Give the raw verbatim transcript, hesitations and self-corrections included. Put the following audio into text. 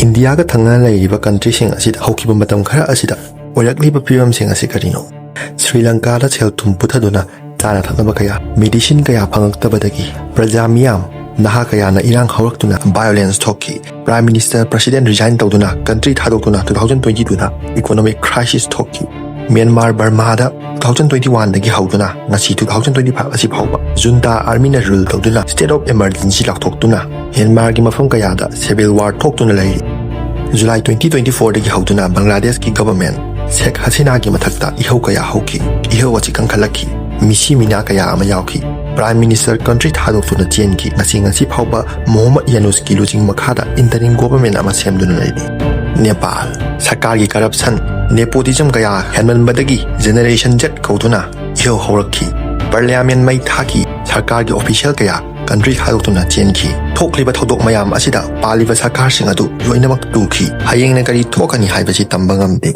ꯏꯟꯗꯤꯌꯥꯒ ꯊꯪꯅꯅ ꯂꯩꯔꯤꯕ ꯀꯟꯇ꯭ꯔꯤꯁꯤꯡ ꯑꯁꯤꯗ ꯍꯧꯈꯤꯕ ꯃꯇꯝ ꯈꯔ ꯑꯁꯤꯗ ꯑꯣꯏꯔꯛꯂꯤꯕ ꯐꯤꯕꯝꯁꯤꯡ ꯑꯁꯤ ꯀꯔꯤꯅꯣ? ꯁ꯭ꯔꯤ ꯂꯪꯀꯥꯗ ꯁꯦꯜ ꯊꯨꯝ ꯄꯨꯊꯗꯨꯅ ꯆꯥꯅ ꯊꯛꯅꯕ ꯀꯌꯥ, ꯃꯦꯗꯤꯁꯤꯟ ꯀꯌꯥ ꯐꯪꯉꯛꯇꯕꯗꯒꯤ ꯄ꯭ꯔꯖꯥ ꯃꯤꯌꯥꯝ, ꯅꯍꯥ ꯀꯌꯥꯅ ꯏꯔꯥꯡ ꯍꯧꯔꯛꯇꯨꯅ violence ꯊꯣꯛꯈꯤ꯫ Prime Minister, President resign ꯇꯧꯗꯨꯅ country ꯊꯥꯗꯣꯛꯇꯨꯅ two thousand twenty two the economic crisis ꯊꯣꯛꯈꯤ꯫ ꯃ꯭ꯌꯥꯟꯃꯥꯔ ꯕꯔꯃꯥꯗ two thousand twenty one ꯗꯒꯤ ꯍꯧꯗꯨꯅ ꯉꯁꯤ two thousand twenty five ꯑꯁꯤ ꯐꯥꯎꯕ junta army ꯅ rule ꯇꯧꯗꯨꯅ state of emergency ꯂꯥꯎꯊꯣꯛꯇꯨꯅ ꯃ꯭ꯌꯥꯟꯃꯥꯔꯒꯤ ꯃꯐꯝ ꯀꯌꯥꯗ civil war ꯊꯣꯛꯇꯨꯅ ꯂꯩꯔꯤ꯫ July twenty twenty four ꯗꯒꯤ ꯍꯧꯗꯨꯅ ꯕꯪꯒ꯭ꯂꯥꯗꯦꯁꯀꯤ government ꯁꯦꯈ ꯍꯁꯤꯅꯥꯒꯤ ꯃꯊꯛꯇ ꯏꯍꯧ ꯀꯌꯥ ꯍꯧꯈꯤ꯫ ꯏꯍꯧ ꯑꯁꯤ ꯀꯟꯈꯠꯂꯛꯈꯤ꯫ ꯃꯤꯁꯤ ꯃꯤꯅꯥ ꯀꯌꯥ ꯑꯃ ꯌꯥꯎꯈꯤ꯫ Prime Minister country ꯊꯥꯗꯣꯛꯇꯨꯅ ꯆꯦꯟꯈꯤ꯫ ꯉꯁꯤ ꯉꯁꯤ ꯐꯥꯎꯕ ꯃꯣꯍꯝꯃꯗ ꯌꯥꯅꯨꯁꯀꯤ ꯂꯨꯆꯤꯡ ꯃꯈꯥꯗ interim government ꯑꯃ ꯁꯦꯝꯗꯨꯅ ꯂꯩꯔꯤ꯫ ꯅꯦꯄꯥꯜ ꯁꯔꯀꯥꯔꯒꯤ corruption, nepotism ꯀꯌꯥ ꯍꯦꯟꯃꯟꯕꯗꯒꯤ Generation Z ꯀꯧꯗꯨꯅ ꯏꯍꯧ ꯍꯧꯔꯛꯈꯤ꯫ Parliament ꯃꯩ ꯊꯥꯈꯤ꯫ ꯁꯔꯀꯥꯔꯒꯤ official ꯀꯌꯥ country ꯊꯥꯗꯣꯛꯇꯨꯅ ꯆꯦꯟꯈꯤ꯫ ꯊꯣꯛꯂꯤꯕ ꯊꯧꯗꯣꯛ ꯃꯌꯥꯝ ꯑꯁꯤꯗ ꯄꯥꯜꯂꯤꯕ ꯁꯔꯀꯥꯔꯁꯤꯡ ꯑꯗꯨ ꯂꯣꯏꯅꯃꯛ ꯇꯨꯈꯤ꯫ ꯍꯌꯦꯡꯅ ꯀꯔꯤ ꯊꯣꯛꯀꯅꯤ ꯍꯥꯏꯕꯁꯤ ꯇꯝꯕ ꯉꯝꯗꯦ꯫